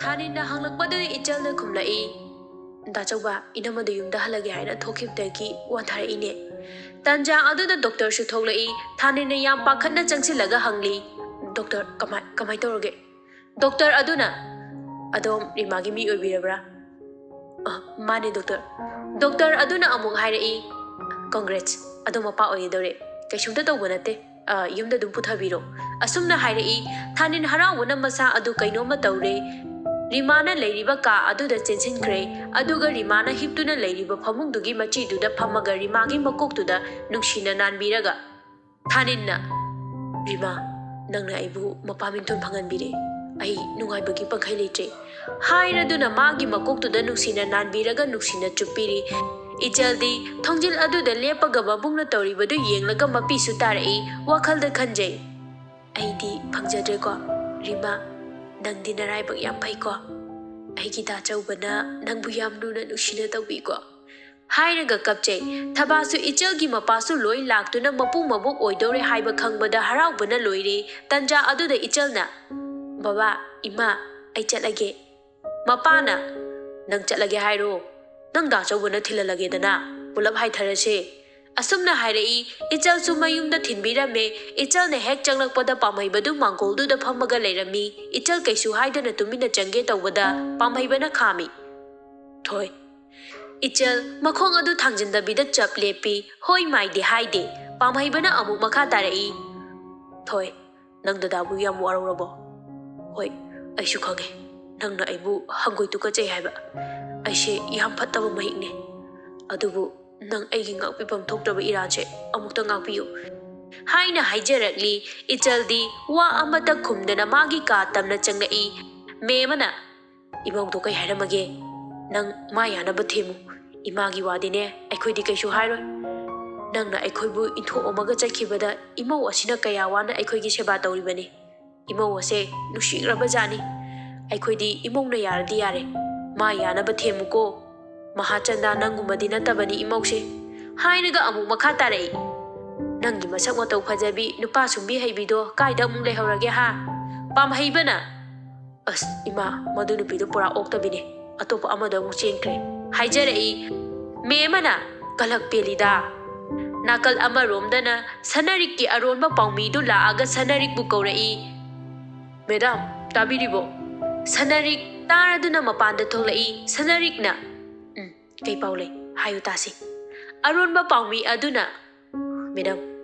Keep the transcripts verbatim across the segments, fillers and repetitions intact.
ꯊꯥꯅꯤꯟꯅ ꯍꯪꯂꯛꯄꯗꯨꯗ ꯏꯆꯜꯅ ꯈꯨꯝꯂꯛꯏ, "ꯗꯥꯆꯧꯕ, ꯏꯅꯝꯃꯗꯨ ꯌꯨꯝꯗ ꯍꯜꯂꯒꯦ ꯍꯥꯏꯅ ꯊꯣꯛꯈꯤꯕꯗꯒꯤ ꯋꯥꯟꯊꯔꯛꯏꯅꯦ꯫" ꯇꯟꯖꯥ ꯑꯗꯨꯗ ꯗꯣꯛꯇꯔꯁꯨ ꯊꯣꯛꯂꯛꯏ꯫ ꯊꯥꯅꯤꯟꯅ ꯌꯥꯝ ꯄꯥꯈꯠꯅ ꯆꯪꯁꯤꯜꯂꯒ ꯍꯪꯂꯤ, "ꯗꯣꯛꯇꯔ, ꯀꯃꯥꯏ, ꯀꯃꯥꯏ ꯇꯧꯔꯒꯦ?" ꯗꯣꯛꯇꯔ ꯑꯗꯨꯅ, "ꯑꯗꯣꯝ ꯔꯤꯃꯥꯒꯤ ꯃꯤ ꯑꯣꯏꯕꯤꯔꯕ꯭ꯔꯥ?" "ꯑ, ꯃꯥꯅꯦ ꯗꯣꯛꯇꯔ꯫" ꯗꯣꯛꯇꯔ ꯑꯗꯨꯅ ꯑꯃꯨꯛ ꯍꯥꯏꯔꯛꯏ, "Congrats, ꯑꯗꯣ ꯃꯄꯥ ꯑꯣꯏꯒꯗꯧꯔꯦ꯫ ꯀꯩꯁꯨꯝꯇ ꯇꯧꯕ ꯅꯠꯇꯦ꯫ ꯑ, ꯌꯨꯝꯗ ꯑꯗꯨꯝ ꯄꯨꯊꯕꯤꯔꯣ꯫" ꯑꯁꯨꯝꯅ ꯍꯥꯏꯔꯛꯏ꯫ ꯊꯥꯅꯤꯟ ꯍꯔꯥꯎꯕꯅ ꯃꯁꯥ ꯑꯗꯨ ꯀꯩꯅꯣꯝꯃ ꯇꯧꯔꯦ꯫ ꯔꯤꯃꯥꯅ ꯂꯩꯔꯤꯕ ꯀꯥ ꯑꯗꯨꯗ ꯆꯦꯟꯁꯤꯟꯈ꯭ꯔꯦ꯫ ꯑꯗꯨꯒ ꯔꯤꯃꯥꯅ ꯍꯤꯞꯇꯨꯅ ꯂꯩꯔꯤꯕ ꯐꯃꯨꯡꯗꯨꯒꯤ ꯃꯆꯤꯗꯨꯗ ꯐꯝꯃꯒ ꯔꯤꯃꯥꯒꯤ ꯃꯀꯣꯛꯇꯨꯗ ꯅꯨꯡꯁꯤꯅ ꯅꯥꯟꯕꯤꯔꯒ, ꯊꯥꯅꯤꯟꯅ, "ꯔꯤꯃꯥ, ꯅꯪꯅ ꯑꯩꯕꯨ ꯃꯄꯥ ꯃꯤꯡꯊꯣꯟ ꯐꯪꯍꯟꯕꯤꯔꯦ꯫ ꯑꯩ ꯅꯨꯡꯉꯥꯏꯕꯒꯤ ꯄꯪꯈꯩ ꯂꯩꯇ꯭ꯔꯦ," ꯍꯥꯏꯔꯗꯨꯅ ꯃꯥꯒꯤ ꯃꯀꯣꯛꯇꯨꯗ ꯅꯨꯡꯁꯤꯅ ꯅꯥꯟꯕꯤꯔꯒ ꯅꯨꯡꯁꯤꯅ ꯆꯨꯞꯄꯤꯔꯤ꯫ ꯏꯆꯜꯗꯤ ꯊꯣꯡꯖꯤꯜ ꯑꯗꯨꯗ ꯂꯦꯞꯄꯒ ꯃꯕꯨꯡꯅ ꯇꯧꯔꯤꯕꯗꯨ ꯌꯦꯡꯂꯒ ꯃꯄꯤꯁꯨ ꯇꯥꯔꯛꯏ꯫ ꯋꯥꯈꯜꯗ ꯈꯟꯖꯩ, "ꯑꯩꯗꯤ ꯐꯪꯖꯗ꯭ꯔꯦꯀꯣ꯫ ꯔꯤꯃꯥ, ꯅꯪꯗꯤ ꯅꯔꯥꯏꯕꯛ ꯌꯥꯝ ꯐꯩꯀꯣ꯫ ꯑꯩꯒꯤ ꯗꯥꯆꯧꯕꯅ ꯅꯪꯕꯨ ꯌꯥꯝ ꯂꯨꯅ ꯅꯨꯡꯁꯤꯅ ꯇꯧꯕꯤꯀꯣ," ꯍꯥꯏꯔꯒ ꯀꯞꯆꯩ꯫ ꯊꯕꯥꯁꯨ ꯏꯆꯜꯒꯤ ꯃꯄꯥꯁꯨ ꯂꯣꯏ ꯂꯥꯛꯇꯨꯅ ꯃꯄꯨ ꯃꯕꯣꯛ ꯑꯣꯏꯗꯧꯔꯦ ꯍꯥꯏꯕ ꯈꯪꯕꯗ ꯍꯔꯥꯎꯕꯅ ꯂꯣꯏꯔꯦ꯫ ꯇꯟꯖꯥ ꯑꯗꯨꯗ ꯏꯆꯜꯅ, "ꯕꯕꯥ, ꯏꯃꯥ, ꯑꯩ ꯆꯠꯂꯒꯦ꯫" ꯃꯄꯥꯅ, "ꯅꯪ ꯆꯠꯂꯒꯦ ꯍꯥꯏꯔꯣ? ꯅꯪ ꯗꯥꯆꯧꯕꯅ ꯊꯤꯜꯍꯜꯂꯒꯦꯗꯅ, ꯄꯨꯂꯞ ꯍꯥꯏꯊꯔꯁꯦ꯫" ꯑꯁꯨꯝꯅ ꯍꯥꯏꯔꯛꯏ꯫ ꯏꯆꯜꯁꯨ ꯃꯌꯨꯝꯗ ꯊꯤꯟꯕꯤꯔꯝꯃꯦ꯫ ꯏꯆꯜꯅ ꯍꯦꯛ ꯆꯪꯂꯛꯄꯗ ꯄꯥꯝꯍꯩꯕꯗꯨ ꯃꯥꯡꯒꯣꯜꯗꯨꯗ ꯐꯝꯃꯒ ꯂꯩꯔꯝꯃꯤ꯫ ꯏꯆꯜ ꯀꯩꯁꯨ ꯍꯥꯏꯗꯅ ꯇꯨꯃꯤꯟꯅ ꯆꯪꯒꯦ ꯇꯧꯕꯗ ꯄꯥꯝꯍꯩꯕꯅ ꯈꯥꯝꯃꯤ꯫ "ꯊꯣꯏ꯫" ꯏꯆꯜ ꯃꯈꯣꯡ ꯑꯗꯨ ꯊꯥꯡꯖꯤꯟꯗꯕꯤꯗ ꯆꯞ ꯂꯦꯞꯄꯤ꯫ ꯍꯣꯏ ꯃꯥꯏꯗꯤ ꯍꯥꯏꯗꯦ꯫ ꯄꯥꯝꯍꯩꯕꯅ ꯑꯃꯨꯛ ꯃꯈꯥ ꯇꯥꯔꯛꯏ, "ꯊꯣꯏ, ꯅꯪ ꯗꯗꯥꯕꯨ ꯌꯥꯝ ꯋꯥꯔꯧꯔꯕꯣ? ꯍꯣꯏ, ꯑꯩꯁꯨ ꯈꯪꯉꯦ꯫ ꯅꯪꯅ ꯑꯩꯕꯨ ꯍꯪꯒꯣꯏ ꯇꯨꯀꯠꯆꯩ ꯍꯥꯏꯕ꯫ ꯑꯩꯁꯦ ꯌꯥꯝ ꯐꯠꯇꯕ ꯃꯍꯤꯛꯅꯦ꯫ ꯑꯗꯨꯕꯨ ꯅꯪ ꯑꯩꯒꯤ ꯉꯥꯛꯄꯤꯐꯝ ꯊꯣꯛꯇ꯭ꯔꯕ ꯏꯔꯥꯟꯁꯦ ꯑꯃꯨꯛꯇ ꯉꯥꯛꯄꯤꯌꯨ," ꯍꯥꯏꯅ ꯍꯥꯏꯖꯔꯛꯂꯤ꯫ ꯏꯆꯜꯗꯤ ꯋꯥ ꯑꯃꯠꯇ ꯈꯨꯝꯗꯅ ꯃꯥꯒꯤ ꯀꯥ ꯇꯝꯅ ꯆꯪꯂꯛꯏ꯫ ꯃꯦꯝꯅ, "ꯏꯃꯧꯗꯣ ꯀꯩ ꯍꯥꯏꯔꯝꯃꯒꯦ? ꯅꯪ ꯃꯥ ꯌꯥꯅꯕ ꯊꯦꯝꯃꯨ꯫ ꯏꯃꯥꯒꯤ ꯋꯥꯗꯤꯅꯦ ꯑꯩꯈꯣꯏꯗꯤ ꯀꯩꯁꯨ ꯍꯥꯏꯔꯣꯏ꯫ ꯅꯪꯅ ꯑꯩꯈꯣꯏꯕꯨ ꯏꯟꯊꯣꯛꯑꯝꯃꯒ ꯆꯠꯈꯤꯕꯗ ꯏꯃꯧ ꯑꯁꯤꯅ ꯀꯌꯥ ꯋꯥꯅ ꯑꯩꯈꯣꯏꯒꯤ ꯁꯦꯕꯥ ꯇꯧꯔꯤꯕꯅꯤ꯫ ꯏꯃꯧ ꯑꯁꯦ ꯅꯨꯡꯁꯤꯈ꯭ꯔꯕ ꯖꯥꯠꯅꯤ꯫ ꯑꯩꯈꯣꯏꯗꯤ ꯏꯃꯧꯅ ꯌꯥꯔꯗꯤ ꯌꯥꯔꯦ꯫ ꯃꯥ ꯌꯥꯅꯕ ꯊꯦꯝꯃꯨꯀꯣ꯫ ꯃꯍꯥꯆꯟꯗꯥ ꯅꯪꯒꯨꯝꯕꯗꯤ ꯅꯠꯇꯕꯅꯤ ꯏꯃꯧꯁꯦ," ꯍꯥꯏꯔꯒ ꯑꯃꯨꯛ ꯃꯈꯥ ꯇꯥꯔꯛꯏ, "ꯅꯪꯒꯤ ꯃꯁꯛ ꯃꯇꯧ ꯐꯖꯕꯤ, ꯅꯨꯄꯥ ꯁꯨꯝꯕꯤ ꯍꯩꯕꯤꯗꯣ ꯀꯥꯏꯗ ꯑꯃꯨꯛ ꯂꯩꯍꯧꯔꯒꯦ ꯍꯥ?" ꯄꯥꯝꯍꯩꯕꯅ, "ꯑꯁ ꯏꯃꯥ, ꯃꯗꯨ ꯅꯨꯄꯤꯗꯨ ꯄꯨꯔꯥ ꯑꯣꯛꯇꯕꯤꯅꯦ, ꯑꯇꯣꯞꯄ ꯑꯃꯗ ꯑꯃꯨꯛ ꯆꯦꯟꯈ꯭ꯔꯦ" ꯍꯥꯏꯖꯔꯛꯏ꯫ ꯃꯦꯝ ꯑꯃꯅ, "ꯀꯂꯛ ꯄꯦꯜꯂꯤꯗ"꯫ ꯅꯥꯀꯜ ꯑꯃꯔꯣꯝꯗꯅ ꯁꯅꯔꯤꯛꯀꯤ ꯑꯔꯣꯟꯕ ꯄꯥꯎꯃꯤꯗꯨ ꯂꯥꯛꯑꯒ ꯁꯅꯔꯤꯛꯄꯨ ꯀꯧꯔꯛꯏ꯫ "ꯃꯦꯗꯥꯝ, ꯇꯥꯕꯤꯔꯤꯕꯣ?" ꯁꯅꯔꯤꯛ ꯇꯥꯔꯗꯨꯅ ꯃꯄꯥꯟꯗ ꯊꯣꯛꯂꯛꯏ꯫ ꯁꯅꯔꯤꯛꯅ, "ꯎꯝ, ꯀꯩ ꯄꯥꯎ ꯂꯩ? ꯍꯥꯏꯌꯨ ꯇꯥꯁꯤ"꯫ ꯑꯔꯣꯟꯕ ꯄꯥꯎꯃꯤ ꯑꯗꯨꯅ, "ꯃꯦꯗꯥꯝ,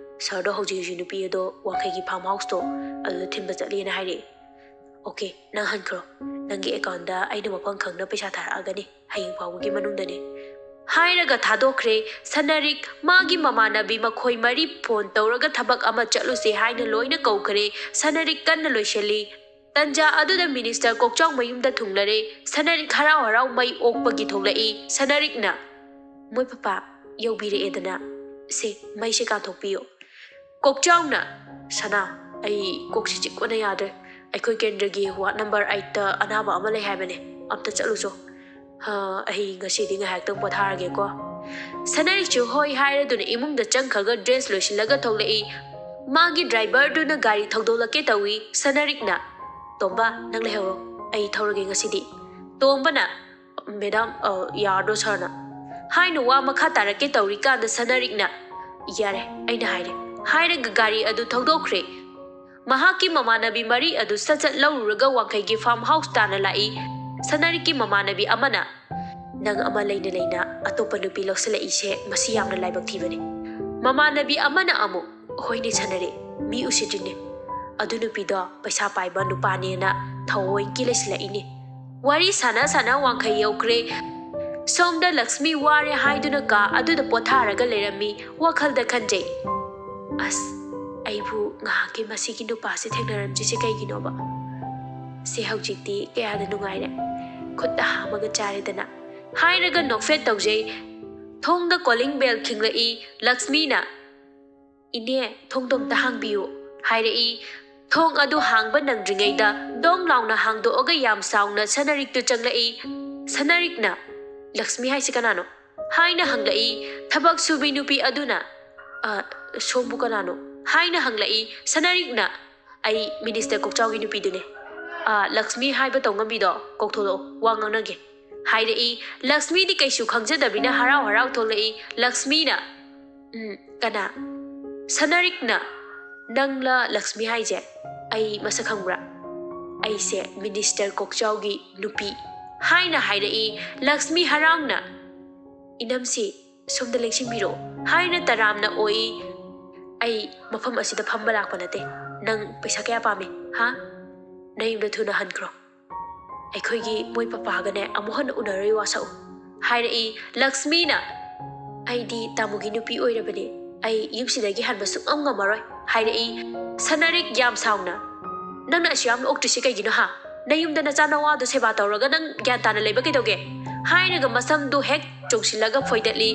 ꯁꯥꯔꯗꯣ ꯍꯧꯖꯤꯛ ꯍꯧꯖꯤꯛ ꯅꯨꯄꯤ ꯑꯗꯣ ꯋꯥꯡꯈꯩꯒꯤ ꯐꯥꯔꯝ ꯍꯥꯎꯁꯇꯣ ꯑꯗꯨꯗ ꯊꯤꯟꯕ ꯆꯠꯂꯦꯅ ꯍꯥꯏꯔꯛꯑꯦ"꯫ "ꯑꯣꯀꯦ, ꯅꯪ ꯍꯟꯈ꯭ꯔꯣ꯫ ꯅꯪꯒꯤ ꯑꯦꯀꯥꯎꯟꯗ ꯑꯩꯅ ꯃꯐꯝ ꯈꯪꯅ ꯄꯩꯁꯥ ꯊꯥꯔꯛꯑꯒꯅꯤ, ꯍꯌꯦꯡ ꯐꯥꯎꯕꯒꯤ ꯃꯅꯨꯡꯗꯅꯦ" ꯍꯥꯏꯔꯒ ꯊꯥꯗꯣꯛꯈ꯭ꯔꯦ꯫ ꯁꯅꯔꯤꯛ ꯃꯥꯒꯤ ꯃꯃꯥꯟꯅꯕꯤ ꯃꯈꯣꯏ ꯃꯔꯤ ꯐꯣꯟ ꯇꯧꯔꯒ ꯊꯕꯛ ꯑꯃ ꯆꯠꯂꯨꯁꯦ ꯍꯥꯏꯅ ꯂꯣꯏꯅ ꯀꯧꯈ꯭ꯔꯦ꯫ ꯁꯅꯔꯤꯛ ꯀꯟꯅ ꯂꯣꯏꯁꯤꯜꯂꯤ꯫ ꯇꯟꯖꯥ ꯑꯗꯨꯗ ꯃꯤꯅꯤꯁꯇꯔ ꯀꯣꯛꯆꯥꯎ ꯃꯌꯨꯝꯗ ꯊꯨꯡꯂꯔꯦ꯫ ꯁꯅꯔꯤꯛ ꯍꯔꯥꯎ ꯍꯔꯥꯎ ꯃꯩ ꯑꯣꯛꯄꯒꯤ ꯊꯣꯛꯂꯛꯏ꯫ ꯁꯅꯔꯤꯛꯅ, "ꯃꯣꯏ ꯄꯄꯥ ꯌꯧꯕꯤꯔꯛꯑꯦꯗꯅ, ꯁꯦ ꯃꯩꯁꯦ ꯀꯥꯊꯣꯛꯄꯤꯌꯨ"꯫ ꯀꯣꯛꯆꯥꯎꯅ, "ꯁꯅꯥ, ꯑꯩ ꯀꯣꯛꯁꯤ ꯆꯤꯛꯄꯅ ꯌꯥꯗ꯭ꯔꯦ꯫ ꯑꯩꯈꯣꯏ ꯀꯦꯟꯗ꯭ꯔꯒꯤ ꯋꯥꯔꯗ ꯅꯝꯕꯔ ꯑꯩꯠꯇ ꯑꯅꯥꯕ ꯑꯃ ꯂꯩ ꯍꯥꯏꯕꯅꯦ, ꯑꯝꯇ ꯆꯠꯂꯨꯆꯣ꯫ ꯍꯥ, ꯑꯩ ꯉꯁꯤꯗꯤ ꯉꯥꯏꯍꯥꯛꯇꯪ ꯄꯣꯊꯥꯔꯒꯦꯀꯣ"꯫ ꯁꯅꯔꯤꯛꯁꯨ ꯍꯣꯏ ꯍꯥꯏꯔꯗꯨꯅ ꯏꯃꯨꯡꯗ ꯆꯪꯈ꯭ꯔꯒ ꯗ꯭ꯔꯦꯁ ꯂꯣꯏꯁꯤꯜꯂꯒ ꯊꯣꯛꯂꯛꯏ꯫ ꯃꯥꯒꯤ ꯗ꯭ꯔꯥꯏꯚꯔꯗꯨꯅ ꯒꯥꯔꯤ ꯊꯧꯗꯣꯛꯂꯛꯀꯦ ꯇꯧꯏ꯫ ꯁꯅꯔꯤꯛꯅ, "ꯇꯣꯝꯕ, ꯅꯪ ꯂꯩꯍꯧꯔꯣ, ꯑꯩ ꯊꯧꯔꯒꯦ ꯉꯁꯤꯗꯤ"꯫ ꯇꯣꯝꯕꯅ, "ꯃꯦꯗꯥꯝ, ꯑ, ꯌꯥꯔꯗ꯭ꯔꯣ ꯁꯥꯔꯅ?" ꯍꯥꯏꯅ ꯋꯥ ꯃꯈꯥ ꯇꯥꯔꯛꯀꯦ ꯇꯧꯔꯤꯀꯥꯟꯗ ꯁꯅꯔꯤꯛꯅ, "ꯌꯥꯔꯦ, ꯑꯩꯅ ꯍꯥꯏꯔꯦ" ꯍꯥꯏꯔꯒ ꯒꯥꯔꯤ ꯑꯗꯨ ꯊꯧꯗꯣꯛꯈ꯭ꯔꯦ꯫ ꯃꯍꯥꯛꯀꯤ ꯃꯃꯥꯟꯅꯕꯤ ꯃꯔꯤ ꯑꯗꯨ ꯁꯠ ꯁꯠ ꯂꯧꯔꯨꯔꯒ ꯋꯥꯡꯈꯩꯒꯤ ꯐꯥꯔꯝ ꯍꯥꯎꯁ ꯇꯥꯟꯅ ꯂꯥꯛꯏ꯫ ꯁꯅꯔꯤꯛꯀꯤ ꯃꯃꯥꯟꯅꯕꯤ ꯑꯃꯅ, "ꯅꯪ ꯑꯃ ꯂꯩꯅ ꯂꯩꯅ ꯑꯇꯣꯞꯄ ꯅꯨꯄꯤ ꯂꯧꯁꯤꯜꯂꯛꯏꯁꯦ, ꯃꯁꯤ ꯌꯥꯝꯅ ꯂꯥꯏꯕꯛ ꯊꯤꯕꯅꯤ"꯫ ꯃꯃꯥꯟꯅꯕꯤ ꯑꯃꯅ ꯑꯃꯨꯛ, "ꯍꯣꯏꯅꯦ ꯁꯅꯔꯤꯛ, ꯃꯤ ꯎꯁꯤꯠꯇ꯭ꯔꯤꯅꯦ꯫ ꯑꯗꯨ ꯅꯨꯄꯤꯗꯣ ꯄꯩꯁꯥ ꯄꯥꯏꯕ ꯅꯨꯄꯥꯅꯦꯅ ꯊꯑꯣꯏꯀꯤ ꯂꯩꯁꯤꯜꯂꯛꯏꯅꯦ"꯫ ꯋꯥꯔꯤ ꯁꯥꯟꯅ ꯁꯥꯟꯅ ꯋꯥꯡꯈꯩ ꯌꯧꯈ꯭ꯔꯦ꯫ ꯁꯣꯝꯗ ꯂꯛꯁꯃꯤ ꯋꯥꯔꯦ ꯍꯥꯏꯗꯨꯅ ꯀꯥ ꯑꯗꯨꯗ ꯄꯣꯊꯥꯔꯒ ꯂꯩꯔꯝꯃꯤ꯫ ꯋꯥꯈꯜꯗ ꯈꯟꯖꯩ, "ꯑꯁ, ꯑꯩꯕꯨ ꯉꯥꯏꯍꯥꯛꯀꯤ ꯃꯁꯤꯒꯤ ꯅꯨꯄꯥꯁꯦ ꯊꯦꯡꯅꯔꯝꯗ꯭ꯔꯤꯁꯦ ꯀꯩꯒꯤꯅꯣꯕ? ꯁꯦ ꯍꯧꯖꯤꯛꯇꯤ ꯀꯌꯥꯗ ꯅꯨꯡꯉꯥꯏꯔꯦ꯫ ꯈꯨꯠꯇ ꯍꯥꯝꯃꯒ ꯆꯥꯔꯦꯗꯅ" ꯍꯥꯏꯔꯒ ꯅꯣꯛꯐꯦꯠ ꯇꯧꯖꯩ꯫ ꯊꯣꯡꯗ ꯀꯣꯂꯤꯡ ꯕꯦꯜ ꯈꯤꯡꯂꯛꯏ꯫ ꯂꯛꯁꯃꯤꯅ, "ꯏꯅꯦ, ꯊꯣꯡꯗꯣ ꯑꯝꯇ ꯍꯥꯡꯕꯤꯌꯨ" ꯍꯥꯏꯔꯛꯏ꯫ ꯊꯣꯡ ꯑꯗꯨ ꯍꯥꯡꯕ ꯅꯪꯗ꯭ꯔꯤꯉꯩꯗ ꯗꯣꯡ ꯂꯥꯎꯅ ꯍꯥꯡꯗꯣꯛꯑꯒ ꯌꯥꯝ ꯆꯥꯎꯅ ꯁꯅꯔꯤꯛꯇꯨ ꯆꯪꯂꯛꯏ꯫ ꯁꯅꯔꯤꯛꯅ, "ꯂꯛꯁꯃꯤ ꯍꯥꯏꯁꯤ ꯀꯅꯥꯅꯣ?" ꯍꯥꯏꯅ ꯍꯪꯂꯛꯏ꯫ ꯊꯕꯛ ꯁꯨꯕꯤ ꯅꯨꯄꯤ ꯑꯗꯨꯅ, "ꯑ, ꯁꯣꯝꯕꯨ ꯀꯅꯥꯅꯣ?" ꯍꯥꯏꯅ ꯍꯪꯂꯛꯏ꯫ ꯁꯅꯔꯤꯛꯅ, "ꯑꯩ ꯃꯤꯅꯤꯁꯇꯔ ꯀꯣꯛꯆꯥꯎꯒꯤ ꯅꯨꯄꯤꯗꯨꯅꯦ"꯫ ꯑꯥ, ꯂꯛꯁꯃꯤ ꯍꯥꯏꯕ ꯇꯧꯉꯝꯕꯤꯗꯣ ꯀꯧꯊꯣꯛꯂꯛꯑꯣ, ꯋꯥ ꯉꯥꯡꯅꯒꯦ" ꯍꯥꯏꯔꯛꯏ꯫ ꯂꯛꯁꯃꯤꯗꯤ ꯀꯩꯁꯨ ꯈꯪꯖꯗꯕꯤꯅ ꯍꯔꯥꯎ ꯍꯔꯥꯎ ꯊꯣꯛꯂꯛꯏ꯫ ꯂꯛꯁꯃꯤꯅ, "ꯎꯝ, ꯀꯅꯥ?" ꯁꯅꯔꯤꯛꯅ, "ꯅꯪꯂ ꯂꯛꯁꯃꯤ ꯍꯥꯏꯁꯦ? ꯑꯩ ꯃꯁꯛ ꯈꯪꯕ꯭ꯔꯥ? ꯑꯩꯁꯦ ꯃꯤꯅꯤꯁꯇꯔ ꯀꯣꯛꯆꯥꯎꯒꯤ ꯅꯨꯄꯤ" ꯍꯥꯏꯅ ꯍꯥꯏꯔꯛꯏ꯫ ꯂꯛꯁꯃꯤ ꯍꯔꯥꯎꯅ, "ꯏꯅꯝꯁꯤ, ꯁꯣꯝꯗ ꯂꯦꯡꯁꯤꯟꯕꯤꯔꯛꯑꯣ" ꯍꯥꯏꯅ ꯇꯔꯥꯝꯅ ꯑꯣꯛꯏ꯫ "ꯑꯩ ꯃꯐꯝ ꯑꯁꯤꯗ ꯐꯝꯕ ꯂꯥꯛꯄ ꯅꯠꯇꯦ꯫ ꯅꯪ ꯄꯩꯁꯥ ꯀꯌꯥ ꯄꯥꯝꯃꯤ, ꯍꯥ? ꯅꯌꯨꯝꯗ ꯊꯨꯅ ꯍꯟꯈ꯭ꯔꯣ꯫ ꯑꯩꯈꯣꯏꯒꯤ ꯃꯣꯏ ꯄꯄꯥꯒꯅꯦ ꯑꯃꯨꯛ ꯍꯟꯅ ꯎꯅꯔꯣꯏ ꯋꯥꯁꯛꯎ" ꯍꯥꯏꯔꯛꯏ꯫ ꯂꯛꯁꯃꯤꯅ, "ꯑꯩꯗꯤ ꯇꯥꯃꯣꯒꯤ ꯅꯨꯄꯤ ꯑꯣꯏꯔꯕꯅꯦ꯫ ꯑꯩ ꯌꯨꯝꯁꯤꯗꯒꯤ ꯍꯟꯕ ꯁꯨꯡꯉꯝ ꯉꯝꯃꯔꯣꯏ" ꯍꯥꯏꯔꯛꯏ꯫ ꯁꯅꯔꯤꯛ ꯌꯥꯝ ꯁꯥꯎꯅ, "ꯅꯪꯅ ꯑꯁꯨ ꯌꯥꯝꯅ ꯑꯣꯛꯇ꯭ꯔꯤꯁꯤ ꯀꯩꯒꯤꯅꯣ, ꯍꯥ? ꯅꯌꯨꯝꯗ ꯅꯆꯥ ꯅꯋꯥꯗꯣ ꯁꯦꯕꯥ ꯇꯧꯔꯒ ꯅꯪ ꯒ꯭ꯌꯥꯟ ꯇꯥꯅ ꯂꯩꯕ ꯀꯩꯗꯧꯒꯦ?" ꯍꯥꯏꯔꯒ ꯃꯁꯝꯗꯨ ꯍꯦꯛ ꯆꯣꯡꯁꯤꯜꯂꯒ ꯐꯣꯏꯗꯠꯂꯤ꯫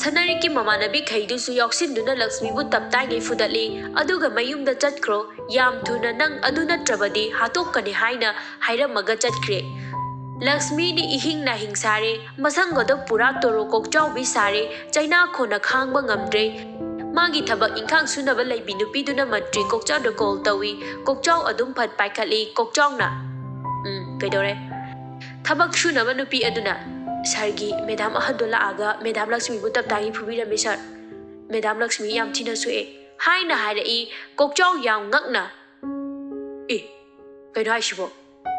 ꯁꯅꯔꯤꯛꯀꯤ ꯃꯃꯥꯟꯅꯕꯤꯈꯩꯗꯨꯁꯨ ꯌꯥꯎꯁꯤꯟꯗꯨꯅ ꯂꯛꯁꯃꯤꯕꯨ ꯇꯞꯇꯥꯏꯉꯩ ꯐꯨꯗꯠꯂꯤ꯫ "ꯑꯗꯨꯒ ꯃꯌꯨꯝꯗ ꯆꯠꯈ꯭ꯔꯣ꯫ ꯌꯥꯝ ꯊꯨꯅ ꯅꯪ ꯑꯗꯨ ꯅꯠꯇ꯭ꯔꯕꯗꯤ ꯍꯥꯠꯇꯣꯛꯀꯅꯤ" ꯍꯥꯏꯅ ꯍꯥꯏꯔꯝꯃꯒ ꯆꯠꯈ꯭ꯔꯦ꯫ ꯂꯛꯁꯃꯤꯗꯤ ꯏꯍꯤꯡ ꯅꯥꯍꯤꯡ ꯁꯥꯔꯦ꯫ ꯃꯁꯪꯒꯗꯣ ꯄꯨꯔꯥ ꯇꯣꯔꯣ ꯀꯣꯛꯆꯥꯎꯕꯤ ꯁꯥꯔꯦ꯫ ꯆꯩꯅꯥ ꯈꯣꯟꯅ ꯈꯥꯡꯕ ꯉꯝꯗ꯭ꯔꯦ꯫ ꯃꯥꯒꯤ ꯊꯕꯛ ꯏꯪꯈꯥꯡ ꯁꯨꯅꯕ ꯂꯩꯕꯤ ꯅꯨꯄꯤꯗꯨꯅ ꯃꯟꯇ꯭ꯔꯤ ꯀꯣꯛꯆꯥꯎꯗ ꯀꯣꯜ ꯇꯧꯏ꯫ ꯀꯣꯛꯆꯥꯎ ꯑꯗꯨꯝ ꯐꯠ ꯄꯥꯏꯈꯠꯂꯤ꯫ ꯀꯣꯛꯆꯥꯎꯅ, "ꯎꯝ, ꯀꯩꯗꯧꯔꯦ?" ꯊꯕꯛ ꯁꯨꯅꯕ ꯅꯨꯄꯤ ꯑꯗꯨꯅ, "ꯁꯥꯔꯒꯤ ꯃꯦꯗꯥꯝ ꯑꯍꯟꯗꯣ ꯂꯥꯛꯑꯒ ꯃꯦꯗꯥꯝ ꯂꯛꯁꯃꯤꯕꯨ ꯇꯞꯇꯥꯏꯒꯤ ꯐꯨꯕꯤꯔꯝꯃꯤ, ꯁꯥꯔ꯫ ꯃꯦꯗꯥꯝ ꯂꯛꯁꯃꯤ ꯌꯥꯝ ꯊꯤꯅ ꯁꯣꯛꯑꯦ" ꯍꯥꯏꯅ ꯍꯥꯏꯔꯛꯏ꯫ ꯀꯣꯛꯆꯥꯎ ꯌꯥꯝ ꯉꯛꯅ, "ꯑꯦ, ꯀꯩꯅꯣ ꯍꯥꯏꯁꯤꯕꯣ?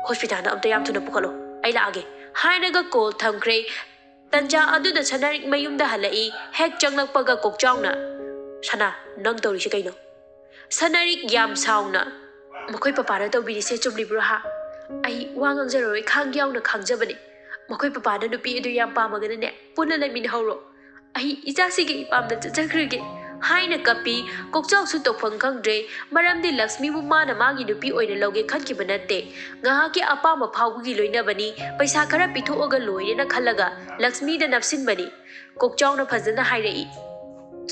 ꯍꯣꯁꯄꯤꯇꯥꯜꯗ ꯑꯝꯇ ꯌꯥꯝ ꯊꯨꯅ ꯄꯨꯈꯠꯂꯣ, ꯑꯩ ꯂꯥꯛꯑꯒꯦ" ꯍꯥꯏꯔꯒ ꯀꯣꯜ ꯊꯝꯈ꯭ꯔꯦ꯫ ꯇꯟꯖꯥ ꯑꯗꯨꯗ ꯁꯅꯥꯔꯤꯛ ꯃꯌꯨꯝꯗ ꯍꯜꯂꯛꯏ꯫ ꯍꯦꯛ ꯆꯪꯂꯛꯄꯒ ꯀꯣꯛꯆꯥꯎꯅ, "ꯁꯅꯥ, ꯅꯪ ꯇꯧꯔꯤꯁꯦ ꯀꯩꯅꯣ?" ꯁꯅꯥꯔꯤꯛ ꯌꯥꯝ ꯁꯥꯎꯅ, "ꯃꯈꯣꯏ ꯄꯄꯥꯅ ꯇꯧꯕꯤꯔꯤꯁꯦ ꯆꯨꯝꯂꯤꯕ꯭ꯔꯣ, ꯍꯥ? ꯑꯩ ꯋꯥ ꯉꯥꯡꯖꯔꯔꯣꯏ, ꯈꯥꯡ ꯌꯥꯎꯅ ꯈꯥꯡꯖꯕꯅꯦ꯫ ꯃꯈꯣꯏ ꯄꯄꯥꯅ ꯅꯨꯄꯤ ꯑꯗꯨ ꯌꯥꯝ ꯄꯥꯝꯃꯒꯅꯅꯦ, ꯄꯨꯟꯅ ꯂꯩꯃꯤꯟꯅꯍꯧꯔꯣ꯫ ꯑꯩ ꯏꯆꯥꯁꯤꯒꯤ ꯏꯄꯥꯝꯗ ꯆꯠꯆꯈ꯭ꯔꯒꯦ" ꯍꯥꯏꯅ ꯀꯞꯄꯤ꯫ ꯀꯣꯛꯆꯥꯎꯁꯨ ꯇꯧꯐꯝ ꯈꯪꯗ꯭ꯔꯦ, ꯃꯔꯝꯗꯤ ꯂꯛꯁꯃꯤꯕꯨ ꯃꯥꯅ ꯃꯥꯒꯤ ꯅꯨꯄꯤ ꯑꯣꯏꯅ ꯂꯧꯒꯦ ꯈꯟꯈꯤꯕ ꯅꯠꯇꯦ꯫ ꯉꯥꯏꯍꯥꯛꯀꯤ ꯑꯄꯥꯝꯕ ꯐꯥꯎꯕꯒꯤ ꯂꯣꯏꯅꯕꯅꯤ, ꯄꯩꯁꯥ ꯈꯔ ꯄꯤꯊꯣꯛꯑꯒ ꯂꯣꯏꯔꯦꯅ ꯈꯜꯂꯒ ꯂꯛꯁꯃꯤꯗ ꯅꯞꯁꯤꯟꯕꯅꯤ꯫ ꯀꯣꯛꯆꯥꯎꯅ ꯐꯖꯅ ꯍꯥꯏꯔꯛꯏ,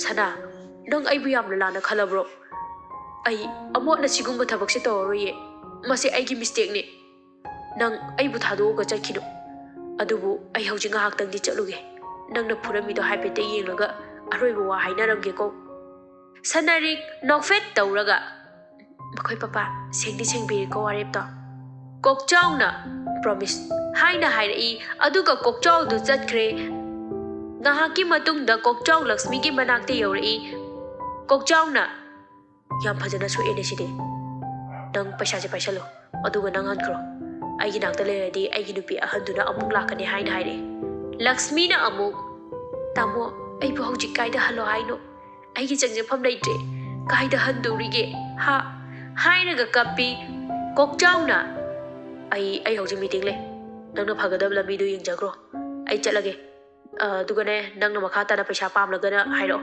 "ꯁꯅꯥ, ꯅꯪ ꯑꯩꯕꯨ ꯌꯥꯝꯅ ꯂꯥꯟꯅ ꯈꯜꯂꯕ꯭ꯔꯣ? ꯑꯩ ꯑꯃꯨꯛ ꯍꯟꯅ ꯁꯤꯒꯨꯝꯕ ꯊꯕꯛꯁꯦ ꯇꯧꯔꯔꯣꯏꯌꯦ꯫ ꯃꯁꯤ ꯑꯩꯒꯤ ꯃꯤꯁꯇꯦꯛꯅꯦ꯫ ꯅꯪ ꯑꯩꯕꯨ ꯊꯥꯗꯣꯛꯑꯒ ꯆꯠꯈꯤꯅꯨ꯫ ꯑꯗꯨꯕꯨ ꯑꯩ ꯍꯧꯖꯤꯛ ꯉꯥꯏꯍꯥꯛꯇꯪꯗꯤ ꯆꯠꯂꯨꯒꯦ꯫ ꯅꯪꯅ ꯐꯨꯔꯝꯃꯤꯗꯣ ꯍꯥꯏꯐꯦꯠꯇ ꯌꯦꯡꯂꯒ ꯑꯔꯣꯏꯕ ꯋꯥ ꯍꯥꯏꯅꯔꯝꯒꯦꯀꯣ"꯫ ꯁꯅꯥꯔꯤꯛ ꯅꯣꯛꯐꯦꯠ ꯇꯧꯔꯒ, "ꯃꯈꯣꯏ ꯄꯄꯥ, ꯁꯦꯡꯗꯤ ꯁꯦꯡꯕꯤꯔꯦꯀꯣ ꯋꯥꯔꯦꯞꯇꯣ"꯫ ꯀꯣꯛꯆꯥꯎꯅ, "Promise," ꯍꯥꯏꯅ ꯍꯥꯏꯔꯛꯏ꯫ ꯑꯗꯨꯒ ꯀꯣꯛꯆꯥꯎꯗꯨ ꯆꯠꯈ꯭ꯔꯦ꯫ ꯉꯥꯏꯍꯥꯛꯀꯤ ꯃꯇꯨꯡꯗ ꯀꯣꯛꯆꯥꯎ ꯂꯛꯁꯃꯤꯒꯤ ꯃꯅꯥꯛꯇ ꯌꯧꯔꯛꯏ꯫ ꯀꯣꯛꯆꯥꯎꯅ, "ꯌꯥꯝ ꯐꯖꯅ ꯁꯣꯛꯑꯦꯅꯦ ꯁꯤꯗꯤ꯫ ꯅꯪ ꯄꯩꯁꯥꯁꯦ ꯄꯥꯏꯁꯜꯂꯣ, ꯑꯗꯨꯒ ꯅꯪ ꯍꯟꯈ꯭ꯔꯣ꯫ ꯑꯩꯒꯤ ꯅꯥꯛꯇ ꯂꯩꯔꯗꯤ ꯑꯩꯒꯤ ꯅꯨꯄꯤ ꯑꯍꯟꯗꯨꯅ ꯑꯃꯨꯛ ꯂꯥꯛꯀꯅꯤ," ꯍꯥꯏꯅ ꯍꯥꯏꯔꯛꯏ꯫ ꯂꯛꯁꯃꯤꯅ ꯑꯃꯨꯛ, "ꯇꯥꯃꯣ, ꯑꯩꯕꯨ ꯍꯧꯖꯤꯛ ꯀꯥꯏꯗ ꯍꯜꯂꯣ ꯍꯥꯏꯅꯣ? ꯑꯩꯒꯤ ꯆꯪꯖꯐꯝ ꯂꯩꯇ꯭ꯔꯦ꯫ ꯀꯥꯏꯗ ꯍꯟꯗꯧꯔꯤꯒꯦ? ꯍꯥ?" ꯍꯥꯏꯔꯒ ꯀꯞꯄꯤ꯫ ꯀꯣꯛꯆꯥꯎꯅ, "ꯑꯩ, ꯑꯩ ꯍꯧꯖꯤꯛ meeting ꯂꯩ꯫ ꯅꯪꯅ ꯐꯒꯗꯕ ꯂꯝꯕꯤꯗꯨ ꯌꯦꯡꯖꯈ꯭ꯔꯣ꯫ ꯑꯩ ꯆꯠꯂꯒꯦ꯫ ꯑ, ꯑꯗꯨꯒꯅꯦ, ꯅꯪꯅ ꯃꯈꯥ ꯇꯥꯅ ꯄꯩꯁꯥ ꯄꯥꯝꯂꯒꯅ ꯍꯥꯏꯔꯛꯑꯣ,"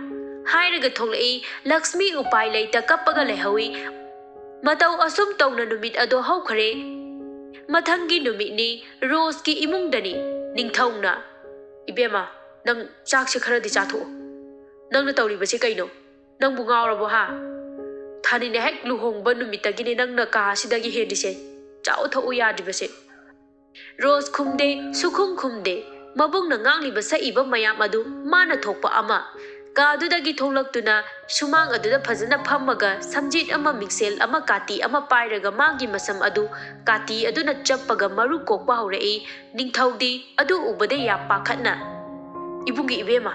ꯍꯥꯏꯔꯒ ꯊꯣꯛꯂꯛꯏ꯫ ꯂꯛꯁꯃꯤ ꯎꯄꯥꯏ ꯂꯩꯇ ꯀꯞꯄꯒ ꯂꯩꯍꯧꯏ꯫ ꯃꯇꯧ ꯑꯁꯨꯝ ꯇꯧꯅ ꯅꯨꯃꯤꯠ ꯑꯗꯣ ꯍꯧꯈ꯭ꯔꯦ꯫ ꯃꯊꯪꯒꯤ ꯅꯨꯃꯤꯠꯅꯤ꯫ ꯔꯣꯁꯀꯤ ꯏꯃꯨꯡꯗꯅꯤ꯫ ꯅꯤꯡꯊꯧꯅ, "ꯏꯕꯦꯝꯃ, ꯅꯪ ꯆꯥꯛꯁꯦ ꯈꯔꯗꯤ ꯆꯥꯊꯣꯛꯑꯣ꯫ ꯅꯪꯅ ꯇꯧꯔꯤꯕꯁꯦ ꯀꯩꯅꯣ? ꯅꯪꯕꯨ ꯉꯥꯎꯔꯕꯣ, ꯍꯥ? ꯊꯥꯅꯤꯅ ꯍꯦꯛ ꯂꯨꯍꯣꯡꯕ ꯅꯨꯃꯤꯠꯇꯒꯤꯅꯦ ꯅꯪꯅ ꯀꯥ ꯑꯁꯤꯗꯒꯤ ꯍꯦꯟꯗ꯭ꯔꯤꯁꯦ꯫ ꯆꯥꯎ ꯊꯛꯎ ꯌꯥꯗ꯭ꯔꯤꯕꯁꯦ꯫" ꯔꯣꯁ ꯈꯨꯝꯗꯦ, ꯁꯨꯈꯨꯝ ꯈꯨꯝꯗꯦ꯫ ꯃꯕꯨꯡꯅ ꯉꯥꯡꯂꯤꯕ ꯁꯛꯏꯕ ꯃꯌꯥꯝ ꯑꯗꯨ ꯃꯥꯅ ꯊꯣꯛꯄ ꯑꯃ꯫ ꯀꯥꯗꯨꯗꯒꯤ ꯊꯣꯛꯂꯛꯇꯨꯅ ꯁꯨꯃꯥꯡ ꯑꯗꯨꯗ ꯐꯖꯅ ꯐꯝꯃꯒ ꯁꯝꯖꯦꯠ ꯑꯃ, ꯃꯤꯡꯁꯦꯜ ꯑꯃ, ꯀꯥꯇꯤ ꯑꯃ ꯄꯥꯏꯔꯒ ꯃꯥꯒꯤ ꯃꯁꯝ ꯑꯗꯨ ꯀꯥꯇꯤ ꯑꯗꯨꯅ ꯆꯞꯄꯒ ꯃꯔꯨ ꯀꯣꯛꯄ ꯍꯧꯔꯛꯏ꯫ ꯅꯤꯡꯊꯧꯗꯤ ꯑꯗꯨ ꯎꯕꯗ ꯌꯥꯝ ꯄꯥꯈꯠꯅ, "ꯏꯕꯨꯡꯒꯤ ꯏꯕꯦꯝꯃ,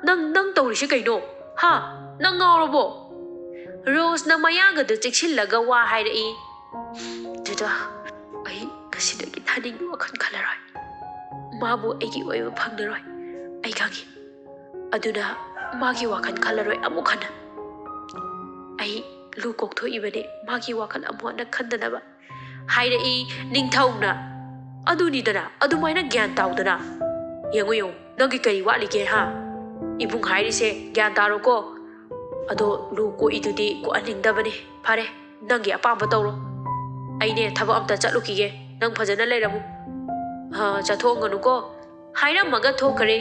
ꯅꯪ, ꯅꯪ ꯇꯧꯔꯤꯁꯤ ꯀꯩꯅꯣ? ꯍꯥ? ꯅꯪ ꯉꯥꯎꯔꯕꯣ?" ꯔꯣꯁꯅ ꯃꯌꯥꯒꯗꯨ ꯆꯤꯛꯁꯤꯜꯂꯒ ꯋꯥ ꯍꯥꯏꯔꯛꯏ꯫ "ꯗꯗꯥ, ꯑꯩ ꯉꯁꯤꯗꯒꯤ ꯊꯥꯅꯤꯡꯒꯤ ꯋꯥꯈꯜ ꯈꯜꯂꯔꯣꯏ꯫ ꯃꯥꯕꯨ ꯑꯩꯒꯤ ꯑꯣꯏꯕ ꯐꯪꯂꯔꯣꯏ꯫ ꯑꯩ ꯈꯪꯉꯤ꯫ ꯑꯗꯨꯅ ꯃꯥꯒꯤ ꯋꯥꯈꯜ ꯈꯜꯂꯔꯣꯏ ꯑꯃꯨꯛ ꯍꯟꯅ꯫ ꯑꯩ ꯂꯨ ꯀꯣꯛꯊꯣꯛꯏꯕꯅꯦ ꯃꯥꯒꯤ ꯋꯥꯈꯜ ꯑꯃꯨꯛ ꯍꯟꯅ ꯈꯟꯗꯅꯕ," ꯍꯥꯏꯔꯛꯏ ꯅꯤꯡꯊꯧꯅ꯫ "ꯑꯗꯨꯅꯤꯗꯅ, ꯑꯗꯨꯃꯥꯏꯅ ꯒ꯭ꯌꯥꯟ ꯇꯥꯎꯗꯅ꯫ ꯌꯦꯡꯉꯨ, ꯌꯦꯡꯉꯨ, ꯅꯪꯒꯤ ꯀꯔꯤ ꯋꯥꯠꯂꯤꯒꯦ, ꯍꯥ? ꯏꯕꯨꯡ ꯍꯥꯏꯔꯤꯁꯦ ꯒ꯭ꯌꯥꯟ ꯇꯥꯔꯣꯀꯣ꯫ ꯑꯗꯣ ꯂꯨ ꯀꯣꯛꯏꯗꯨꯗꯤ ꯀꯣꯛꯍꯟꯅꯤꯡꯗꯕꯅꯤ꯫ ꯐꯔꯦ, ꯅꯪꯒꯤ ꯑꯄꯥꯝꯕ ꯇꯧꯔꯣ꯫ ꯑꯩꯅꯦ ꯊꯕꯛ ꯑꯝꯇ ꯆꯠꯂꯨꯈꯤꯒꯦ꯫ ꯅꯪ ꯐꯖꯅ ꯂꯩꯔꯝꯃꯨ꯫ ꯑ, ꯆꯠꯊꯣꯛꯑꯝꯒꯅꯨꯀꯣ," ꯍꯥꯏꯔꯝꯃꯒ ꯊꯣꯛꯈ꯭ꯔꯦ꯫